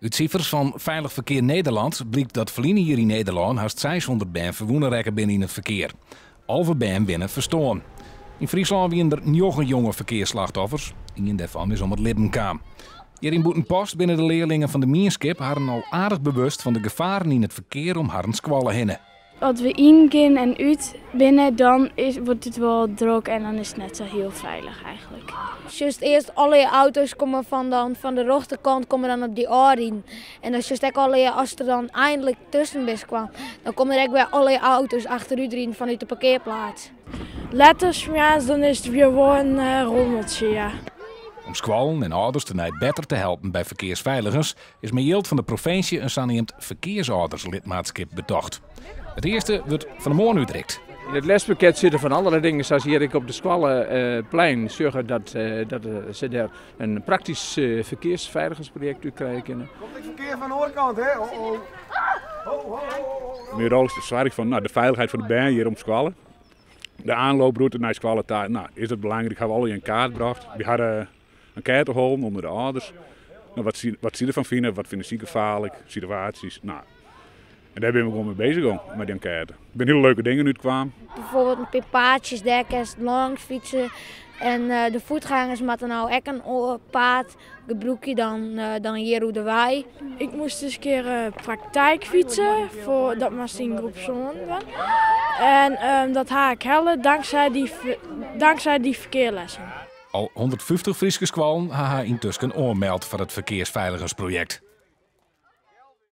Ut sifers fan Veilig Verkeer Nederland blykt dat ferline jier yn Nederlân hast 600 bern ferwûne rekke binne yn it ferkear. 11 bern binne ferstoarn. Yn Fryslân wiene der njoggen jonge ferkearsslachtoffers. Ien dêrfan is om it libben kaam. Hjir yn Bûtenpost binne de learlingen fan de mienskip harren al aardich bewust fan de gefaren yn it ferkear om harren skoalle hinne. As we yngean en út binne, dan is, wurdt it wol drok en dan is it net sa hiel feilich eigentlik. Sjochst earst alle auto's komme fan, dan, fan de rjochterkant komme dan op dy ôfriden. En dan sjochst ek alle, as der dan eindelijk tusken bist kwam, dan komme der ek wer alle auto's achterút riden fanút de parkearplaats. Letter moarns dan is it wer wol in rommeltsje, ja. Om skoallen en âlders tenei better te helpen by ferkearsfeiligens is mei jild fan de provinsje in saneamd ferkearsâlderslidmaatskip betocht. It earste wurdt fan 'e moarn útrikt. Yn it lespakket sitte fan allerlei dingen, sa as hjir ek op de skoalleplein sjogge dat, dat se dêr in praktysk ferkearsfeiligensprojekt út krije kinne. Komt ek ferkear fan de oare kant, hè? Oh, oh. Ho, ho, ho, ho. Myn rol is te soargjen fan nou, de feilichheid fan de bern hjir om skoalle. De aanlooproute nei skoalle ta, nou, is dat belangryk, hawwe we allegear yn kaart brocht. Wy hawwe enkête holden ûnder de âlders. Nou, wat sy, wat sy derfan fine, wat fine sy gefaarlik, situaasjes. Nou, en dêr binne we gewoan mei bezich gong, mei dy enkête. Der binne hiele leuke dingen útkaam. Bijvoorbeeld in pear paadsjes, dêr kinst lâns fytse. En de fuotgangers moatte no ek in oar paad gebrûkje dan, dan hjir oer de wei. Ik moast ris in kear praktijk fytse, foar, dat moast yn groep sân dwaan. En dat ha ik helle dankzij dy, dankzij dy ferkearlessen. Al 150 Fryske skoallen ha har yntusken oanmeld foar it ferkearsfeiligensprojekt.